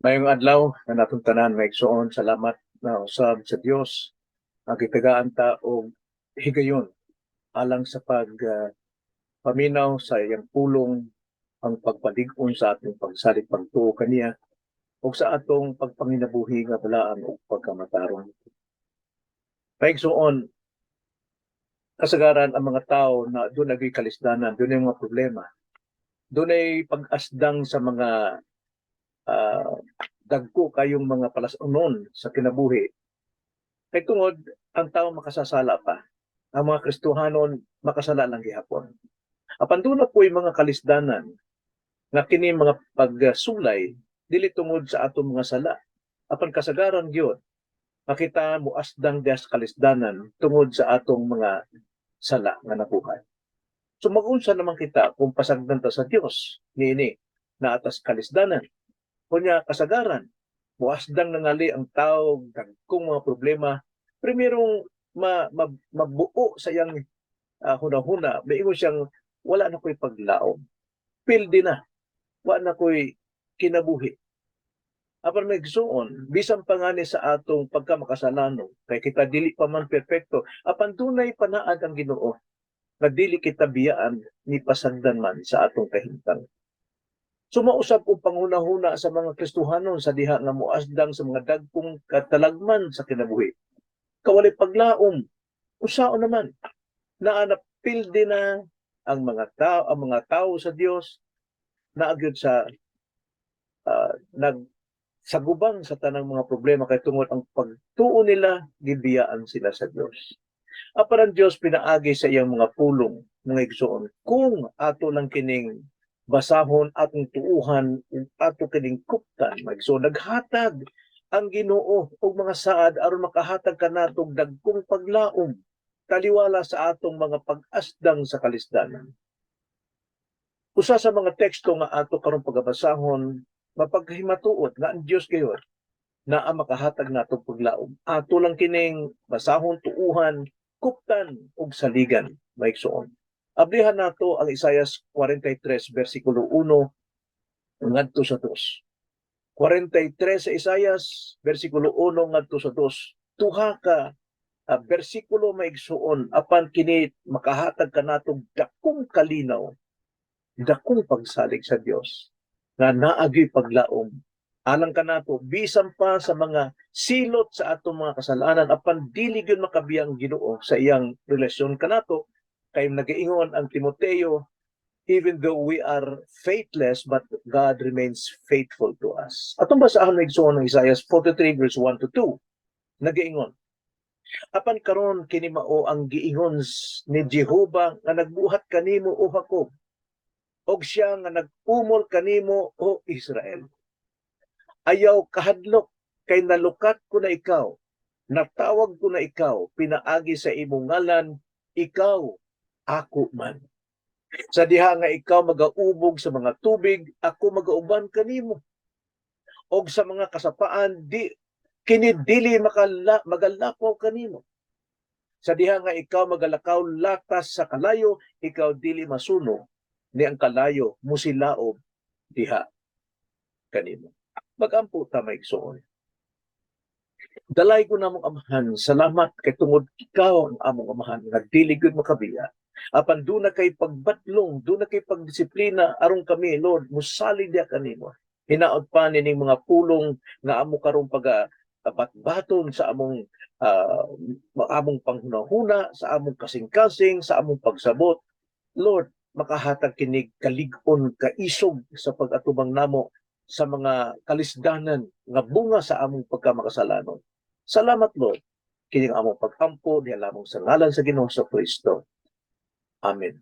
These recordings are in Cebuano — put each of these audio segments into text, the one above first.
Maayong adlaw kanatong tanan, mga igsoon. Salamat na usab sa Dios ang gitagaan ta og higayon alang sa pag paminaw sa iyang pulong, ang pagpalig-on sa atong pagsalig, pagtuo kaniya ug sa atong pagpanginabuhi nga balaan ug pagkamatarong. Mga igsoon, kasagaran ang mga tao na duna gyuy kalisdanan, dunay mga problema, dunay pag-asdang sa mga dagko kayong mga palas-unon sa kinabuhi. Kay tungod ang tao makasasala pa. Ang mga Kristohanon makasala lang gihapon. Apan duna po'y mga kalisdanan nga kini mga pagsulay dili tungod sa atong mga sala. Apan kasagaran gyud makita moasdang diha sa kalisdanan tungod sa atong mga sala nga nabuhat. So mag-unsa naman kita kung pasagdan ta sa Dios niini naa tas kalisdanan? Kunya kasagaran, muasdang nangali ang tao dagkong mga problema, primerong mabuo sa iyang hunahuna, maingon siyang wala na ko'y paglaom. Pildi na. Wala na ko'y kinabuhi. Apan, mga igsuon, bisan pa ngani sa atong pagkamakasalanon, kay kita dili pa man perpekto, apan dunay panaad ang Ginoo nga dili kita biyaan ni pasagdan man sa atong kahimtang. Sumausab og panghunahuna sa mga Kristohanon sa diha nga moasdang sa mga dagkong katalagman sa kinabuhi. Kawalay paglaom, unsaon naman, naa na pildi na ang mga tao sa Dios naa gyud sa nag sagubang sa tanang mga problema kay tungod ang pagtuo nila, gibiyaan sila sa Dios. Apan ang Dios, pinaagi sa iyang mga pulong, mga igsoon, kung ato lang kining basahon, atong tuuhan ug ato kining kuptan, mga igsoon, naghatag ang Ginoo og mga saad aron makahatag kanatong dagkong paglaom taliwala sa atong mga pag-asdang sa kalisdanan. Usa sa mga teksto nga ato karon pagabasahon, mapaghimatuod nga ang Dios gayud naa makahatag natong paglaom. Ato lang kining basahon, tuuhan, kuptan ug saligan, mga igsoon. Ablihan nato ang Isaias 43 versikulo 1 ngadto sa 2. 43 sa Isaias versikulo 1 ngadto sa 2. Duha ka bersikulo, mga igsoon, apan kini makahatag kanatong dakong kalinaw, dakong pagsalig sa Dios nga naa gyuy paglaom alang kanato bisan pa sa mga silot sa atong mga kasalanan, apan dili gyud makabiya ang Ginoo sa iyang relasyon kanato, kay nagaingon ang Timoteo, even though we are faithless, but God remains faithful to us. Atong basahon, mga igsoon, ng Isaiah 43 verse 1 to 2. Nagaingon, "Apan karon kini mao ang giingon ni Jehova nga nagbuhat kanimo, o Jacob, og siya nga nag-umol kanimo, o Israel. Ayaw kahadlok kay nalukat ko na ikaw, natawag ko na ikaw pinaagi sa imong ngalan, ikaw ako man. Sa diha nga ikaw magaubog sa mga tubig, ako magauban kanimo. Og sa mga kasapaan, di kini dili magalakaw kanimo. Sa diha nga ikaw magalakaw latas sa kalayo, ikaw dili masunog, ni ang kalayo musilaob diha kanimo." Magampo ta, mga igsoon. Dalaygon namong Amahan, salamat kay tungod ikaw ang among Amahan nga dili gyud makabiya. Apan duna kay pagbatlong, duna kay pagdisiplina aron kami, Lord, musalig diha kanimo. Hinaot pa nining mga pulong nga amo karong pag batbaton sa among panghunahuna, sa among kasing-kasing, sa among pagsabot. Lord, makahatag kinig kalig-on, kaisog sa pag-atubang namo sa mga kalisdanan nga bunga sa among pagkamakasalanon. Salamat, Lord. Kini ang among pag-ampo diha lamang sa ngalan sa Ginoong Kristo. Amen.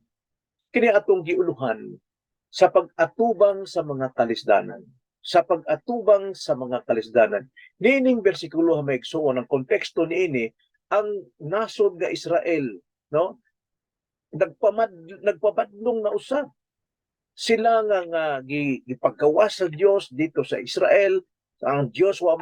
Kini atong giuluhan, sa pag-atubang sa mga kalisdanan. Sa pag-atubang sa mga kalisdanan. Niining bersikulo, mga igsoon, ang konteksto niini, ang nasod nga Israel, no? Nagpabadlong na usab. Sila nga gipagkawas sa Dios dito sa Israel, ang Dios wa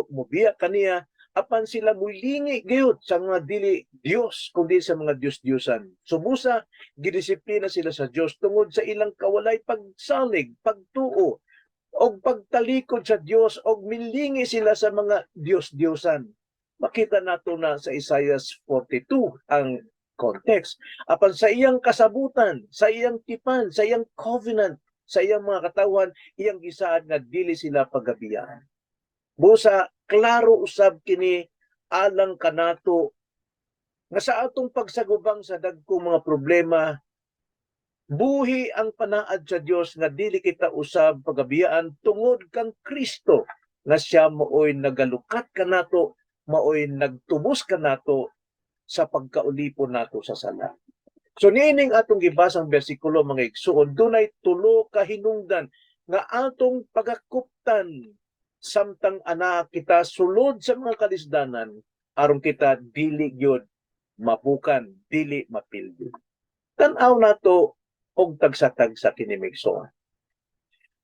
mobiya kaniya, apan sila mulingi gyud sa mga dili Dios kundi sa mga Dios-Diosan. Sumusa gidisiplina sila sa Dios tungod sa ilang kawalay pagsalig, pagtuo. Og pagtalikod sa Dios og milingi sila sa mga Dios-Diosan. Makita nato na sa Isaiah 42 ang context. Apan sa iyang kasabutan, sa iyang tipan, sa iyang covenant, sa iyang mga katawhan, iyang gisaad nga dili sila pagabiyaan. Busa klaro usab kini alang kanato nga sa atong pagsagubang sa dagkong mga problema, buhi ang panaad sa Dios nga dili kita usab pagabiyaan tungod kang Kristo nga siya maoy nagalukat kanato, maoy nagtubos kanato sa pagkaulipon nato sa sala. So niining atong gibasang bersikulo, mga igsuon, dunay tulo ka hinungdan nga atong pagakuptan samtang ana kita sulod sa mga kalisdanan aron kita dili gyud mapukan, dili mapildi. Tan-aw nato og tagsa-tagsa kini, mga igsoon.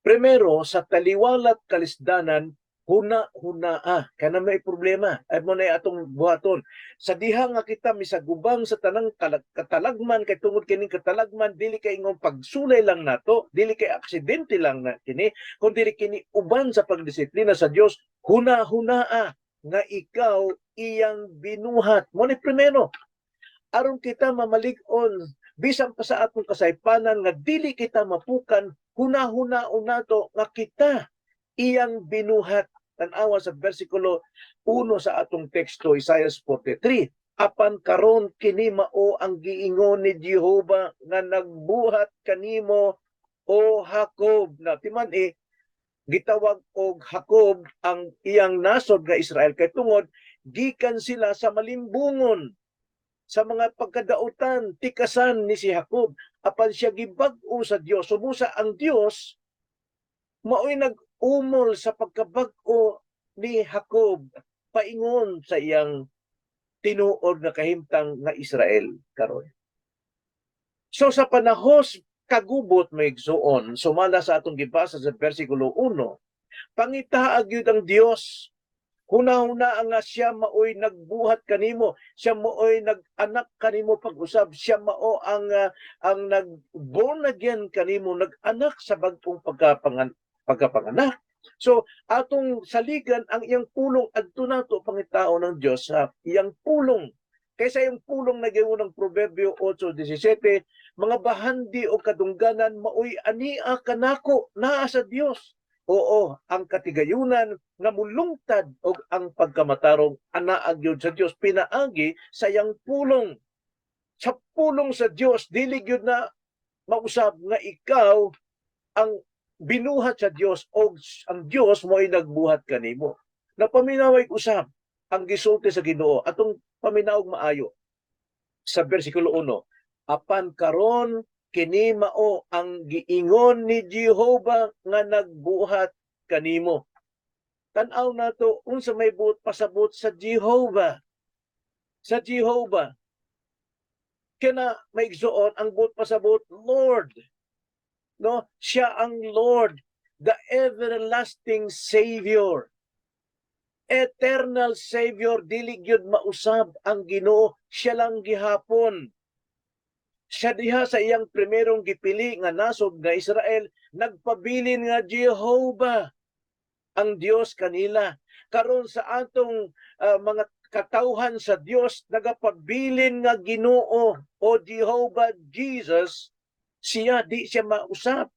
Primero, sa taliwalat kalisdanan, huna-hunaa. Kana may problema. Ay mo na atong buhaton. Sa diha nga kita misagubang sa tanang katalagman, kay tungod kining katalagman dili kay ingong pagsulay lang nato, dili kay aksidente lang na kini, kundi kini uban sa pagdisiplina sa Dios. Huna-hunaa nga ikaw iyang binuhat. Mo ni primero. Aron kita mamalig-on bisan pa sa atong kasaypanan nga dili kita mapukan, huna-hunaon nato nga kita iyang binuhat. Tan-awa sa bersikulo 1 sa atong teksto, Isaiah 43. "Apan karon kini mao ang giingon ni Jehova nga nagbuhat kanimo, o Jacob." Na timan eh gitawag og Jacob ang iyang nasod nga Israel kay tungod gikan sila sa malimbungon, sa mga pagkadautan, tikasan ni si Jacob. Apan siya gibag-o sa Dios. Sumusa ang Dios mao'y nag-umol sa pagkabag-o ni Jacob paingon sa iyang tinuod nga kahimtang nga Israel karon. So sa panahos kagubot, mga igsuon, sumala sa atong gibasa sa bersikulo 1, pangitaa gyud ang Dios. Huna-huna nga siya maoy nagbuhat kanimo, siya maoy nag-anak kanimo pag-usab, siya mao ang nag born again kanimo, nag-anak sa bag-ong pagkapanganak. So atong saligan ang iyang pulong. Adto nato pangitaon ng Dios sa iyang pulong. Kaysa iyang pulong nagayon ng Proverbio 8:17, "Mga bahandi o kadungganan maoy ania kanako," naa sa Dios. Oo, ang katigayunan nga mulungtad og ang pagkamatarong anaa gyud sa Dios pinaagi sa iyang pulong. Sa pulong sa Dios, dili gyud na mausab nga ikaw ang binuhat sa Dios o ang Dios mo ay nagbuhat kanimo. Napaminaway usab ang gisulti sa Ginoo. Atong paminawog maayo sa bersikulo 1. "Apan karon kini mao ang giingon ni Jehova nga nagbuhat kanimo." Tan-aw nato unsa may buot pasabot sa Jehova. Sa Jehova. Kina, mga igsuon, ang buot pasabot, Lord. No, siya ang Lord, the everlasting Savior. Eternal Savior, dili gyud mausab ang Ginoo, siya lang gihapon. Siya diha sa iyang primerong gipili nga nasod nga Israel, nagpabilin nga Jehovah ang Dios kanila. Karon sa atong mga katawhan sa Dios, nagapabilin nga Ginoo o Jehovah Jesus siya, di siya mausap.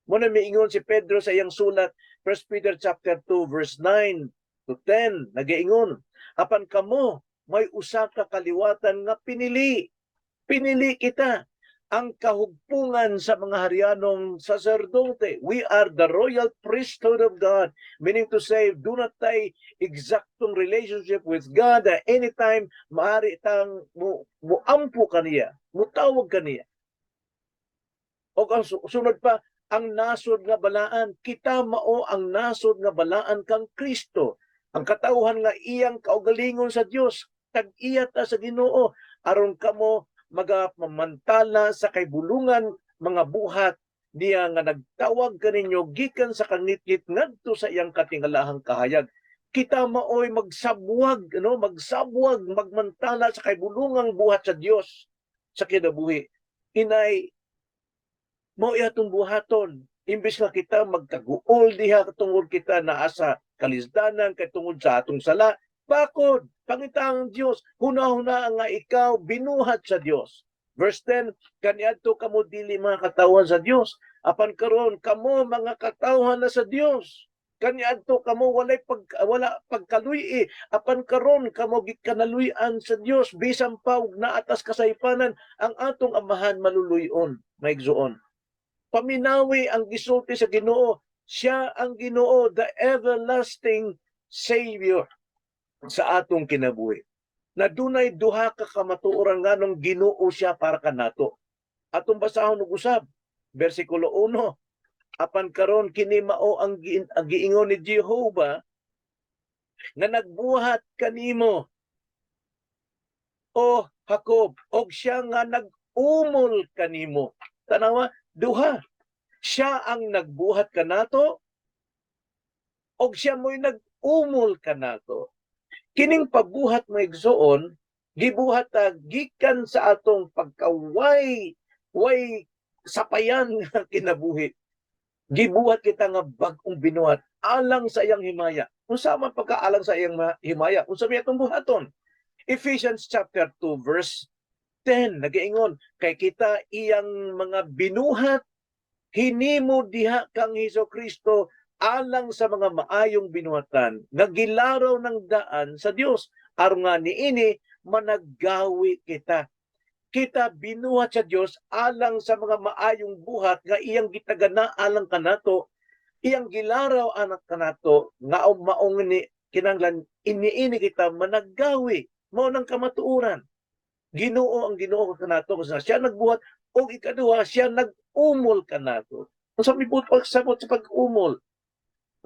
Mo na miingon si Pedro sa iyang sulat, 1 Peter chapter 2 verse 9 to 10, nagaingon, "Apan kamo may usa ka kaliwatan nga pinili." Pinili kita, ang kahugpungan sa mga harianong saserdote. We are the royal priesthood of God. Meaning to say, do not tay eksaktong relationship with God. Anytime, maari tang muampo kaniya, mutawag kaniya. O ang sunod pa, ang nasod nga balaan. Kita mao ang nasod nga balaan kang Kristo. Ang katawhan nga iyang kaugalingon sa Dios, tag-iya ta sa Ginoo aron kamo magamantala sa kaybulungan mga buhat niya nga nagtawag kaninyo gikan sa kangitngit ngadto sa iyang katingalahang kahayag. Kita maoy magsabwag, no, magsabwag, magmantala sa kaybulungang buhat sa Dios sa kinabuhi. Inay, mao atong buhaton. Imbes nga kita magkaguol diha tungod kita naa sa kalisdanan kay tungod sa atong sala, bakod, pangita ang Dios, huna-huna nga ikaw binuhat sa Dios. Verse 10, kaniadto kamo dili mga katawhan sa Dios, apan karon kamo mga katawhan na sa Dios. Kaniadto kamo wala pagkaluy, apan karon kamo gikanaluy-an sa Dios. Bisan pa og naa tas kasaypanan, ang atong Amahan maluluy-on, maigsuon. Paminawi ang gisulti sa Ginoo. Siya ang Ginoo, the everlasting Savior sa atong kinabuhi. Na dunay duha ka kamatuoran nganong Ginoo siya para kanato. Atong basahon og usab, versikulo 1. Apan karon kini mao ang giingon ni Jehova nga nagbuhat kanimo, o Jacob, og siya nga nag-umol kanimo. Tanawa, duha. Siya ang nagbuhat kanato og siya mo'y nag-umol kanato. Kining pagbuhat, mga igsoon, gibuhat ta gikan sa atong pagkaway way sapayan nga kinabuhi. Gibuhat kita nga bag-ong binuhat alang sa iyang himaya. Unsa man pagkaalang sa iyang himaya? Unsa may atong buhaton? Ephesians chapter 2 verse 10 nagaingon, kay kita iyang mga binuhat, hinimo diha kang Hesus Kristo alang sa mga maayong binuhatan nga gilaraw ng daan sa Dios, aron nga niini managgawi kita. Kita binuhat sa Dios alang sa mga maayong buhat nga iyang gitagana alang kanato, iyang gilaraw alang kanato, nga maong ni kinahanglan iniini kita managgawi. Mao nang kamatuoran, Ginoo ang Ginoo kanato kasi siya nagbuhat, ug ikaduha, siya nag-umol kanato. Unsa may buot pagsabot sa pag-umol?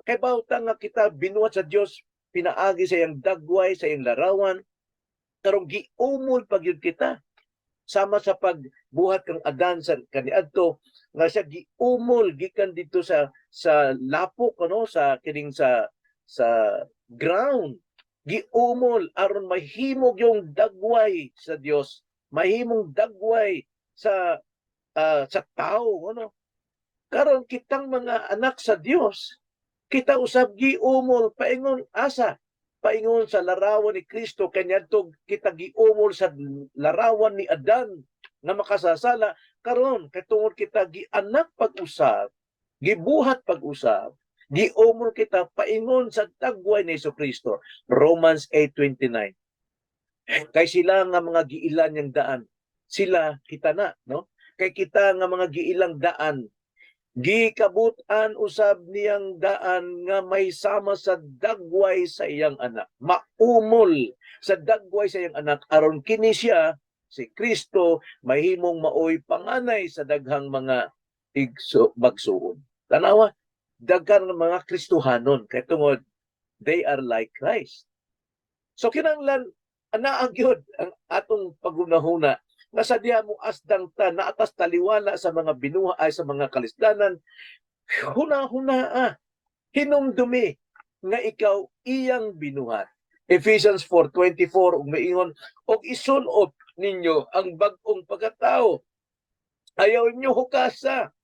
Kay bawta nga kita binuhat sa Dios pinaagi sa iyang dagway, sa iyang larawan, karong giumol pa gyud kita, sama sa pagbuhat kang Adan sa kaniadto nga siya giumol gikan dito sa lapok, ano, sa kining sa ground, giumol aron mahimog yung dagway sa Dios, mahimong dagway sa tao, ano. Karon kitang mga anak sa Dios, kita usab giumol paingon asa? Paingon sa larawan ni Kristo. Kaniadto kita giumol sa larawan ni Adan nga makasasala. Karon kay tungod kita gianak pag-usab, gibuhat pag-usab, giumol kita paingon sa dagway ni Kristo. Romans 8:29, kay sila nga mga giilan niyang daan, sila, kita na, no, kay kita nga mga giilang daan, gikabut-an usab niyang daan nga may sama sa dagway sa iyang anak, maumol sa dagway sa iyang anak, aron kini siya, si Kristo, mahimong maoy panganay sa daghang mga igso magsuon. Tanawa, daghan ng mga Kristohanon kay tungod they are like Christ. So kinahanglan anaa gyud ang atong paghunahuna nga sa diha mo asdang ta naa tas taliwala sa mga binuha ay sa mga kalisdanan, huna-huna, hinumdumi nga ikaw iyang binuhat. Ephesians 4:24 ug maingon, og isul-ob ninyo ang bag-ong pagkatao. Ayaw ninyo hukasa.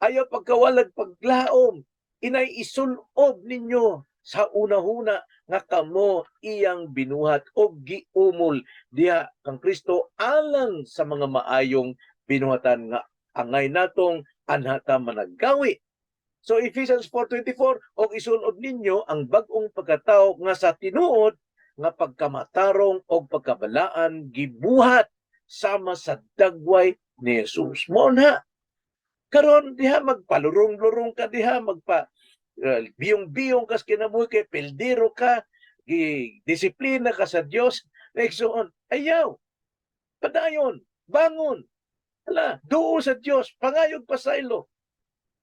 Ayaw pagkawalag paglaom. Inay isulob ninyo sa una-huna nga kamo iyang binuhat o giumol diha kang Kristo alang sa mga maayong binuhatan nga angay natong anhata managgawi. So Ephesians 4:24, og isulob ninyo ang bag-ong pagkatao nga sa tinuod nga pagkamatarong og pagkabalaan gibuhat sama sa dagway ni Jesus. Mo na. Karon diha magpalurong-lurong ka diha, magpa biyong-biyong kas kinabuhi kay peldiro ka, gi disiplina ka sa Dios, igsoon. Ayaw. Padayon, bangon. Hala, duol sa Dios, pangayog pasaylo.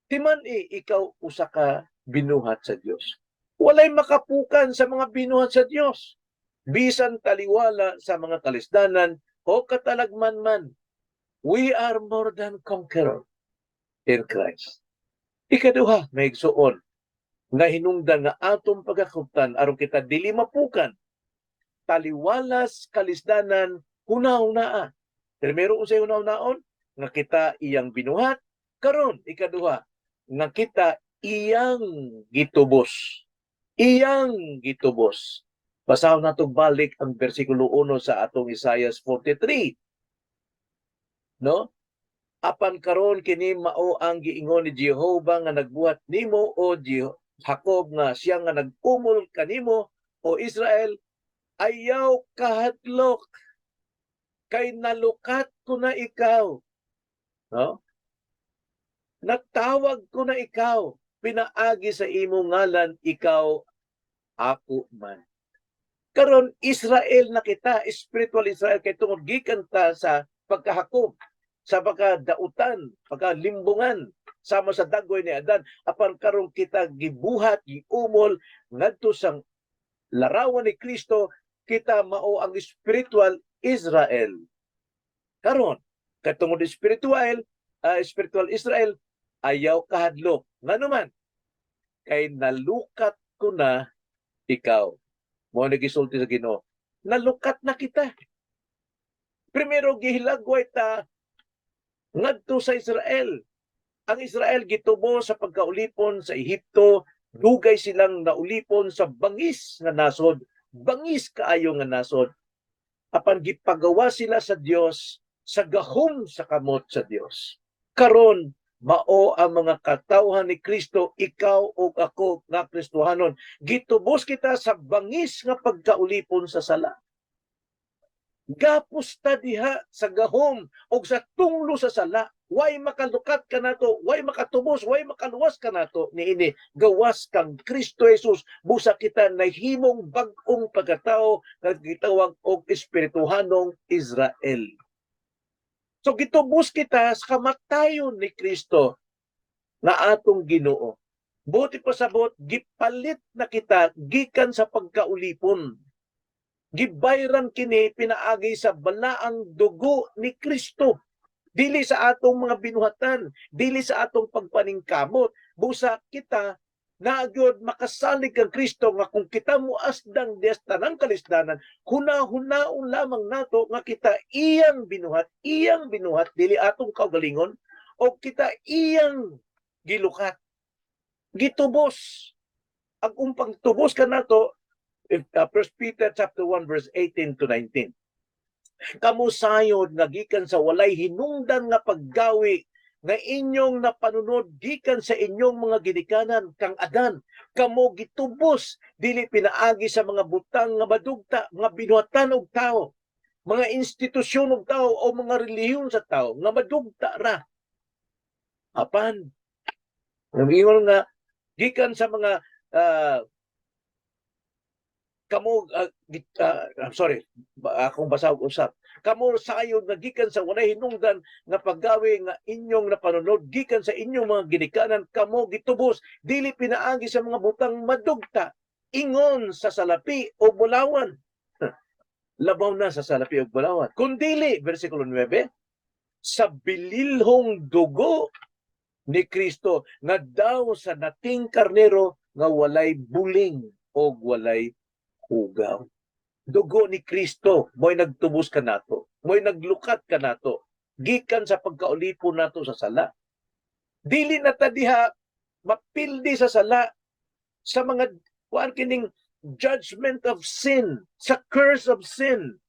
Timan-i ikaw usa ka binuhat sa Dios. Walay makapukan sa mga binuhat sa Dios. Bisan taliwala sa mga kalisdanan o katalagman man, we are more than conqueror in Christ. Ikaduha, mga igsoon, nga hinungdan nga atong pagkakuptan aron kita dili mapukan taliwalas kalisdanan, huna-hunaa. Primero, unsay huna-hunaon? Nga kita iyang binuhat. Karon ikaduha, Nga kita iyang gitubos. Iyang gitubos. Basahon nato balik ang bersikulo 1 sa atong Isaiah 43. No? "Apan karon kini mao ang giingon ni Jehova nga nagbuhat nimo, o Jacob, nga siya nga nag-umol kanimo, o Israel: Ayaw kahadlok kay nalukat ko na ikaw." No? "Natawag ko na ikaw pinaagi sa imong ngalan, ikaw ako man." Karon Israel na kita, spiritual Israel, kay tungod gikan ta sa pagkahakob, sa pagkadautan, pagkalimbungan sama sa dagway ni Adan. Apan karon kita gibuhat, giumol ngadto sa larawan ni Kristo, kita mao ang spiritual Israel. Karon, kay tungod spiritual Israel, ayaw kahadlok. Ngano man? Kay nalukat ko na ikaw. Mao na gisulti sa Ginoo. Nalukat na kita. Primero gihilagway ta ngadto sa Israel. Ang Israel gitubo sa pagkaulipon sa Ehipto, dugay silang naulipon sa bangis nga nasod, bangis kaayo nga nasod. Apan gipagawa sila sa Dios sa gahom sa kamot sa Dios. Karon mao ang mga katawhan ni Kristo, ikaw ug ako nga Kristohanon. Gitubos kita sa bangis nga pagkaulipon sa sala. Gapos ta diha sa gahom o sa tunglo sa sala. Way makalukat kanato, way makatubos, way makaluwas kanato niini gawas kang Kristo Jesus. Busa kita nahimong bag-ong pagkatao nga gitawag og espirituhanong Israel. So gitubos kita sa kamatayon ni Kristo nga atong Ginoo. Buot ipasabot, gipalit na kita gikan sa pagkaulipon. Gibayran kini pinaagi sa balaang dugo ni Kristo. Dili sa atong mga binuhatan, dili sa atong pagpaningkamot. Busa kita nagyod makasalig kang Kristo nga kung kita muasdang diha sa tanang kalisdanan, huna-hunaon lamang nato nga kita iyang binuhat, dili atong kaugalingon, o kita iyang gilukat. Gitubos. Ang umpang tubos kanato, 1 Peter chapter 1 verse 18 to 19. "Kamo sayod nga gikan sa walay hinungdan nga paggawi nga inyong napanunod gikan sa inyong mga ginikanan kang Adan, kamo gitubos dili pinaagi sa mga butang nga madugta, mga binuhatan og tao, mga institusyon og tao o mga relihiyon sa tao nga madugta ra." Apan ingon nga gikan sa mga kamo I'm sorry, akong basahog usab. "Kamo sayod nga gikan sa walay hinungdan nga paggawi nga inyong napanunod gikan sa inyong mga ginikanan, kamo gitubos dili pinaagi sa mga butang madugta ingon sa salapi o bulawan." Labaw na sa salapi o bulawan. Kundili, versikulo 9, sa bililhong dugo ni Kristo nga daw sa nating karnero nga walay buling o walay hugaw. Dugo ni Kristo mo'y nagtubos kanato, mo'y naglukat kanato gikan sa pagkaulipon nato sa sala. Dili na ta diha mapildi sa sala, sa mga kuan kining judgment of sin, sa curse of sin.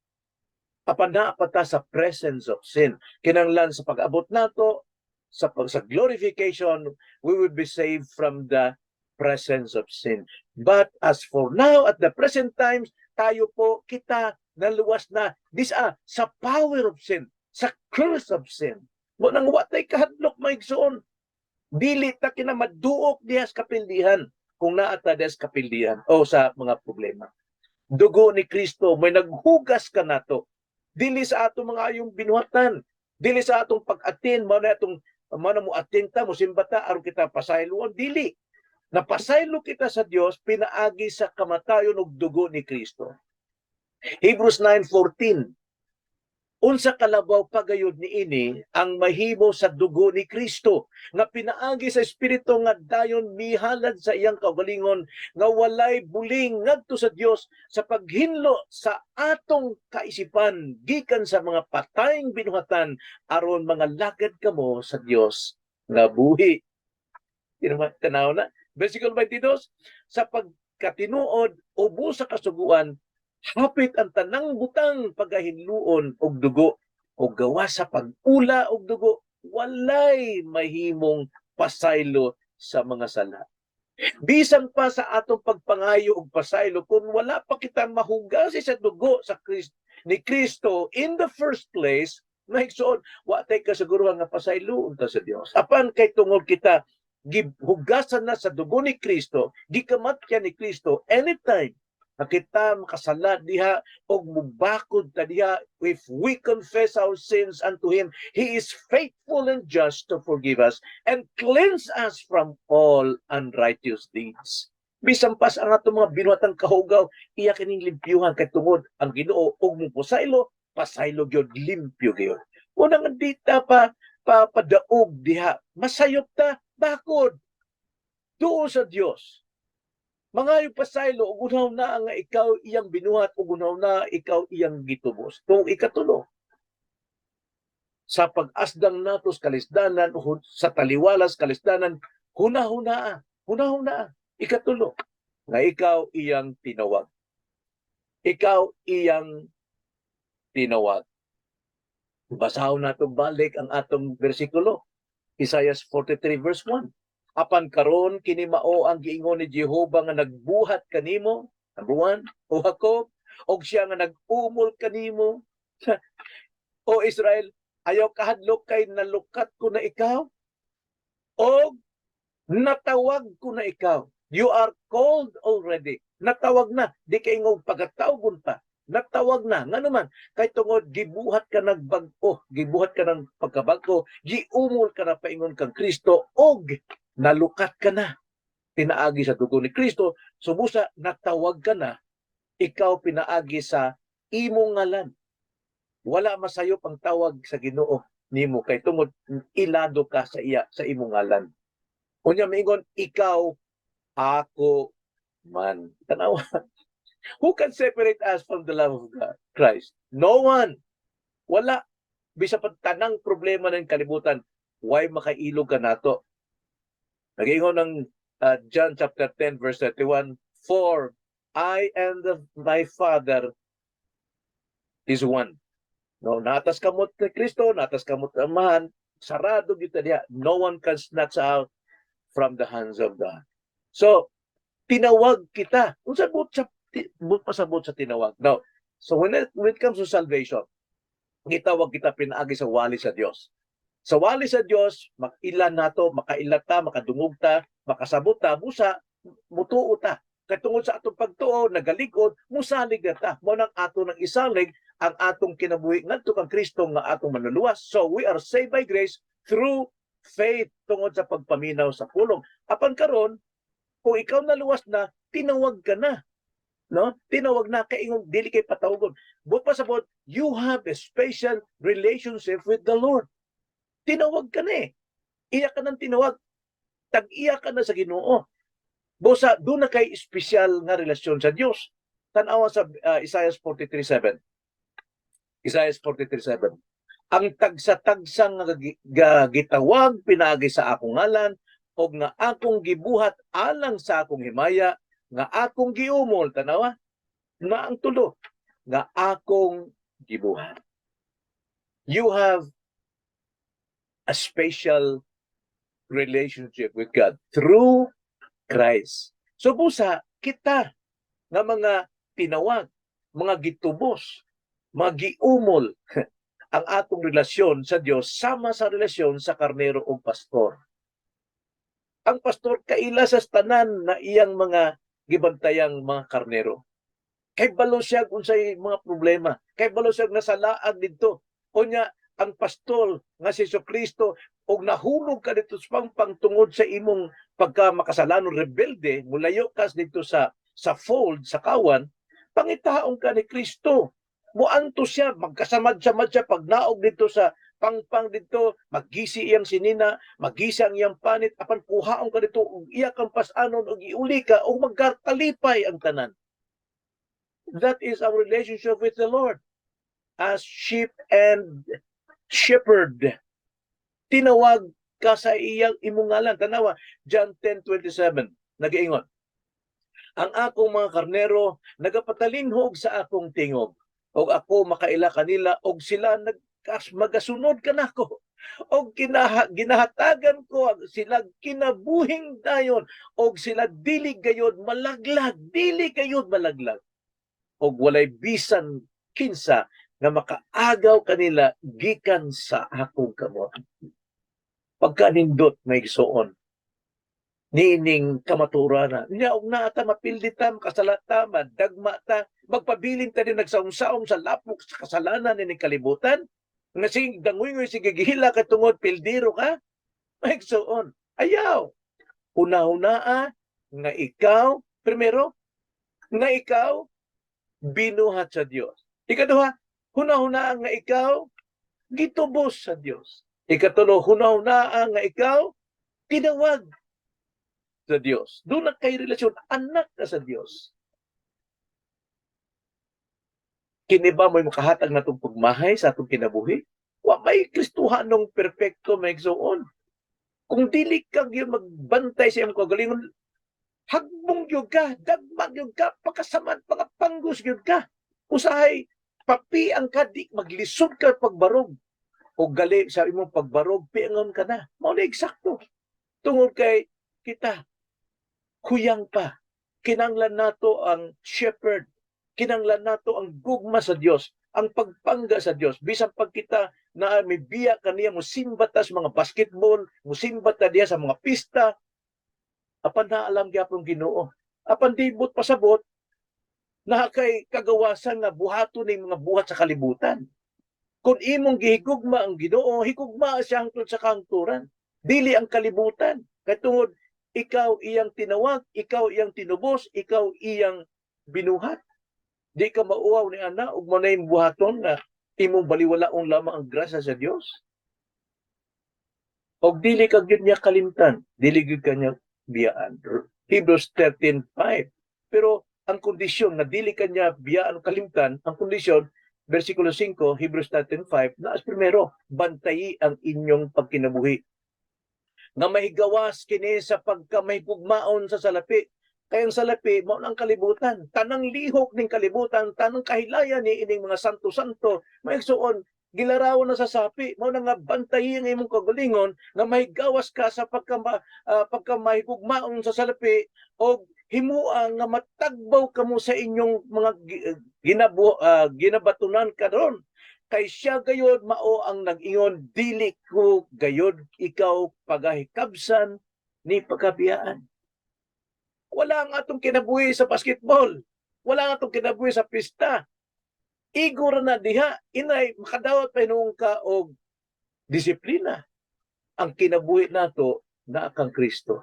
Apan naa pa ta sa presence of sin. Kinanglan sa pag-abot nato sa glorification, we will be saved from the presence of sin. But as for now, at the present times, tayo po, kita, naluwas na this sa power of sin, sa curse of sin. Mao nang wa tay kahadlok, mga igsoon. Dili ta kinamaduok diha sa kapildihan kung naa ta diha sa kapildihan o sa mga problema. Dugo ni Kristo may naghugas kanato. Dili sa atong mga ayong binuhatan, dili sa atong pag-atin, mao na mo atin ta, mo simba ta aron kita pasayloon, dili. Napasaylo kita sa Dios pinaagi sa kamatayon ug dugo ni Kristo. Hebrews 9:14. Unsa kalabaw pa gayud niini ang mahimo sa dugo ni Kristo nga pinaagi sa Espiritu nga dayon mihalad sa iyang kaugalingon nga walay buling ngadto sa Dios sa paghinlo sa atong kaisipan gikan sa mga patayng binuhatan aron mga lagad kamo sa Dios nga buhi. Tanaw na. Versikulo 22, sa pagkatinuod, ubos sa kasuguan, hapit ang tanang butang pagahinluon og dugo o gawas sa pag-ula og dugo, walay mahimong pasaylo sa mga sala. Bisan pa sa atong pagpangayo og pasaylo, kung wala pa kita mahugasi sa dugo sa Kristo, ni Kristo in the first place, mga igsoon, wa tay kasiguruhan nga pasaylo unta sa Dios. Apan kay tungod kita gihugasan na sa dugo ni Kristo, gikamatyan ni Kristo, anytime na kita makasala diha og mubakod ta diha, if we confess our sins unto Him, He is faithful and just to forgive us and cleanse us from all unrighteous deeds. Bisan pa sa ang atong mga binuhatang kahugaw, iya kining limpyuhan kay tungod ang Ginoo og mopasaylo, pasaylo gyud, limpyo gyud. Una nga di ta pa padaog diha, masayop ta, bakod duol sa Dios. Mangayo pasaylo ug unaw na nga ikaw iyang binuhat ug unaw na ikaw iyang gitubos. Kung ikatulo, sa pag-asdang nato sa kalisdanan, sa taliwalas kalisdanan, huna-hunaa, huna-hunaa. Ikatulo, nga ikaw iyang tinawag. Ikaw iyang tinawag. Basahon nato balik ang atong bersikulo. Isaiah 43 verse 1. Apan karon kini mao ang giingon ni Jehova nga nagbuhat kanimo, number one, o Jacob, og siya nga nag-umol kanimo. O Israel, ayaw kahadlok kay nalukat ko na ikaw, og natawag ko na ikaw. You are called already. Natawag na, di kay ingog pagatawgon pa. Natawag na. Ngano man, kay tungod gibuhat ka nagbag-o, gibuhat ka ng pagkabag-o, giumol ka na paingon kang Kristo og nalukat ka na. Pinaagi sa dugo ni Kristo, so busa natawag ka na, ikaw pinaagi sa imong ngalan. Wala masayop ang tawag sa Ginoo nimo kay tungod ilado ka sa iya sa imong ngalan. Unya miingon, "Ikaw ako man." Tanawa. Who can separate us from the love of God, Christ? No one. Wala. Bisa pa tanang problema ng kalibutan, way makailog ka nato? Nag-ingon ng John chapter 10 verse 31, "For I and my Father is one." No, naa tas kamot ni Kristo, naa tas kamot ang Amahan, sarado gyud ta diha. No one can snatch out from the hands of God. So, tinawag kita. Unsa buot pasabot sa tinawag? Now, so when it comes to salvation, gitawag kita pinaagi sa wali sa Dios. Sa wali sa Dios, makaila nato, makaila ta, makadungog ta, makasabot ta, busa mutuo ta. Kay tungod sa atong pagtuo, nagalig-on, musalig na ta. Mao nang ato nang isalig ang atong kinabuhi ngadto kang Kristo nga atong manluluwas. So we are saved by grace through faith tungod sa pagpaminaw sa pulong. Apan karon, kung ikaw naluwas na, tinawag ka na. No? Tinawag na kay ingong dili kay patawagon. Buot pasabot, you have a special relationship with the Lord. Tinawag ka na eh. Iya ka nang tinawag. Tag-iya ka na sa Ginoo. Busa, duna kay espesyal nga relasyon sa Dios. Tanawa sa Isaiah 43:7. Isaiah 43:7. Ang tagsa-tagsa nga gitawag pinaagi sa akong ngalan og nga akong gibuhat alang sa akong himaya, nga akong giumol, tanawa na ang tulo, nga akong gibuhat. You have a special relationship with God through Christ. So busa kita nga mga tinawag, mga gitubos, mga giumol, ang atong relasyon sa Dios sama sa relasyon sa karnero ug pastor. Ang pastor kaila sa tanan na iyang mga gibantayang mga karnero. Kay balo siya kung unsay mga problema. Kay balo siya nasa laag didto. Unya ang pastol nga si Kristo og nahulog ka dito sa pangpang tungod sa imong pagka makasalanon, rebelde, mulayo ka dito sa fold, sa kawan, pangitaon ka ni Kristo. Muanto siya, magkasamad-samad siya pag naog dito sa pangpang dito, maggisi iyang sinina, maggisi ang iyang panit, apan kuhaon ka dito, ug iya kang pas-anon, ug iuli ka, ug magkalipay ang tanan. That is our relationship with the Lord as sheep and shepherd. Tinawag ka sa iyang imong ngalan. Tanawa, John 10:27 nagaingon, "Ang akong mga karnero nagapatalinhog sa akong tingog, og ako makaila kanila og sila nagkas magasunod kanako, og ginahatagan ko sila kinabuhing dayon, og sila dili gayod malaglag, dili gayod malaglag, og walay bisan kinsa nga makaagaw kanila gikan sa akong kamot." Pagkanindot, mga igsoon, niining kamaturana niya, og naa ta, mapildi ta, makasala ta, madagma ta, magpabilin ta din nagsaong-saong sa lapok sa kasalanan nining kalibutan nga sige dangoy-ngoy, sige gihila ka tungod pildiro ka. Mga igsoon, ayaw. Huna-hunaa nga ikaw primero, nga ikaw binuhat sa Dios. Ikaduha, huna-hunaa nga ikaw gitubos sa Dios. Ikatulo, huna-hunaa nga ikaw tinawag sa Dios. Duna kay relasyon, anak ka sa Dios. Kini ba mo'y makahatag natong pagmahay sa atong kinabuhi? Wa may Kristohanong perpekto, mga igsoon. Kung dili ka gyud magbantay sa imong kaugalingon, hagbong gyud ka, dagma gyud ka, pakasamad, pakapanggos gyud ka. Usahay, papiang ka, di maglisod ka pagbarog. O gali sa imong pagbarog, piangon ka na. Mao na eksakto. Tungod kay kita, huyang pa. Kinanglan nato ang shepherd. Kinanglan nato ang gugma sa Dios, ang pagpangga sa Dios. Bisan pag kita na may biya kaniya, musimba ta sa mga basketball, musimba ta diya sa mga pista, apan naalam gyapon Ginoo. Apan di buot pasabot, na kay kagawasan nga buhaton ning mga buhat sa kalibutan. Kung imong gihigugma ang Ginoo, higugma siya hangtod sa kahangturan. Dili ang kalibutan. Kay tungod ikaw iyang tinawag, ikaw iyang tinubos, ikaw iyang binuhat. Di ka mauwaw ni ana ug mo na buhaton na imong baliwalaon lamang ang grasya sa Dios. Og dili ka gyud niya kalimtan, dili gyud ka niya biyaan. Hebrews 13:5. Pero ang kondisyon nga dili ka niya biyaan o kalimtan, ang kondisyon, versikulo 5, Hebrews 13:5, naas primero, bantayi ang inyong pagkinabuhi nga mahigawas kini sa pagkamahigugmaon sa salapi. Kay ang salapi, mao ang kalibutan. Tanang lihok ning kalibutan, tanang kahilayan ni ining mga santo-santo, mga igsoon, gilarawan na sa sapi. Mao na nga bantayi ang imong kaugalingon nga mahigawas ka sa pagkamahigugmaon sa salapi o himua nga matagbaw kamo sa inyong mga ginabatunan karon, kay siya gayod mao ang nag-ingon, "Dili ko gayod ikaw pagahikabsan ni pagkabiyaan." Wala ang atong kinabuhi sa basketball, wala ang atong kinabuhi sa pista. Igo ra na diha, inay, makadawat pa hinuon ka og disiplina. Ang kinabuhi nato naa kang Kristo,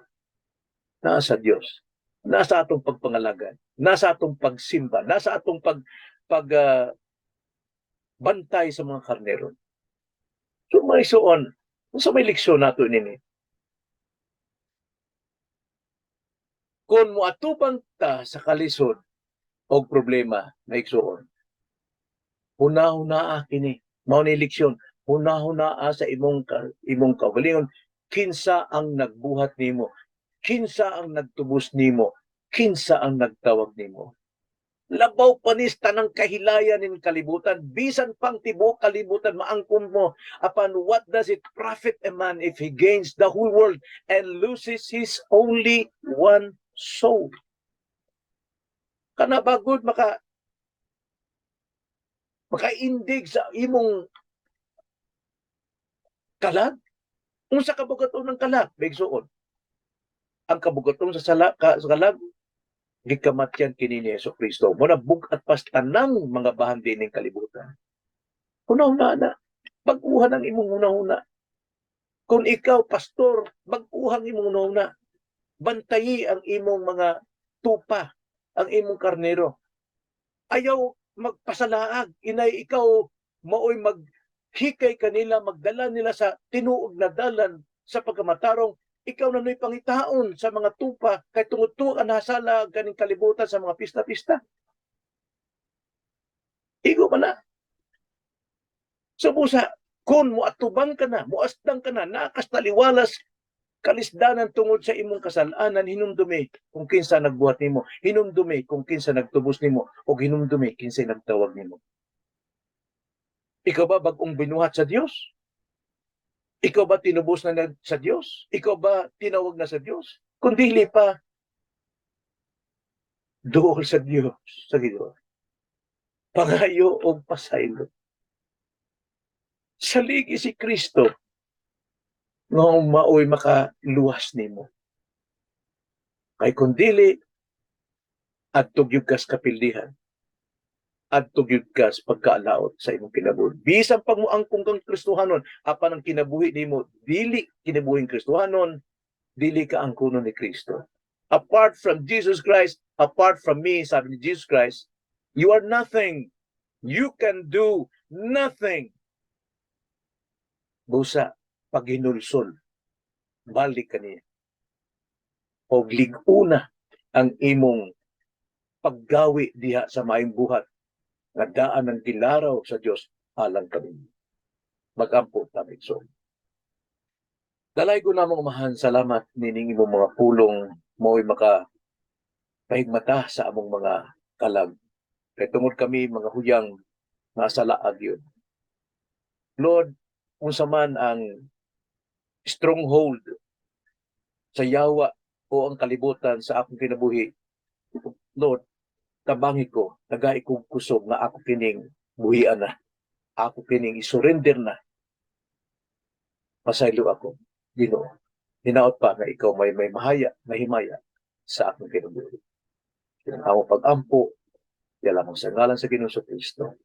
naa sa Dios, nasa atong pagpangalagan, nasa atong pagsimba, nasa atong pag pag ah, bantay sa mga karnero. So mga igsoon, unsa may leksyon nato nini? Kung moatubang ta sa kalisod og problema, mga igsoon, huna-hunaa kini. Mao ni leksyon, huna-hunaa sa imong kaugalingon, kinsa ang nagbuhat nimo, kinsa ang nagtubos nimo, kinsa ang nagtawag nimo. Labaw pa ni sa tanang kahilayan ning kalibutan, bisan pang tibuok kalibutan maangkon mo, apan what does it profit a man if he gains the whole world and loses his only one soul? Kana bagod makaindig sa imong kalag? Unsa kabugaton ng kalag, mga igsoon? Ang kabugaton sa kalag, gikamatyan kini ni Hesus Kristo. Mao na bug-at pas tanang mga bahandi ning kalibutan. Huna-huna na. Bag-uhan ang imong hunahuna. Kung ikaw pastor, bag-uhan ang imong hunahuna. Bantayi ang imong mga tupa, ang imong karnero. Ayaw magpasalaag. Inay, ikaw maoy maghikay kanila, magdala nila sa tinuod na dalan sa pagkamatarong. Ikaw na nu'y pangitaon sa mga tupa kay tungod to ang nasala ganing kalibutan sa mga pista-pista. Igo man na. So busa, Kung moatubang ka na, moasdang ka na, naa kas taliwalas kalisdanan tungod sa imong kasalanan, hinumdumi kung kinsa nagbuhat nimo, hinumdumi kung kinsa nagtubos nimo, o hinumdumi kinsa nagtawag nimo. Ikaw ba bag-ong binuhat sa Dios? Ikaw ba tinubos na sa Dios? Ikaw ba tinawag na sa Dios? Kung dili pa, duol sa Dios, sa Ginoo. Pangayo og pasaylo. Saligi si Kristo nga maoy makaluwas nimo. Kay kung dili, adto gyud kas kapildihan. Adto gyud kas pagkaalaot sa imong kinabuhi. Bisan pag moangkong kang Kristohanon, apan ang kinabuhi nimo dili kinabuhing Kristohanon, dili ka angkonon ni Kristo. "Apart from Jesus Christ, apart from me," sabi ni Jesus Christ, "you are nothing. You can do nothing." Busa, paghinulsol, balik ka niya. O lig-una ang imong paggawi diha sa maayong buhat nga daan ng gilaraw sa Dios alang kami. Magampo ta, igsoon. Dalaygon namong Amahan, salamat nining imong mga pulong mao'y maka pahigmata sa among mga kalag. Kay tungod kami mga huyang nga salaag yun. Lord, unsa man ang stronghold sa yawa o ang kalibutan sa akong kinabuhi, Lord, tabangi ko, tagai kong kusog nga ako kining buhian na. Ako kining isurrender na. Pasaylo ako, Ginoo. Hinaot pa nga ikaw may mahaya, mahimaya sa akong kinabuhi. Ang among pag-ampo, lamang sa ngalan sa Ginoo sa Kristo.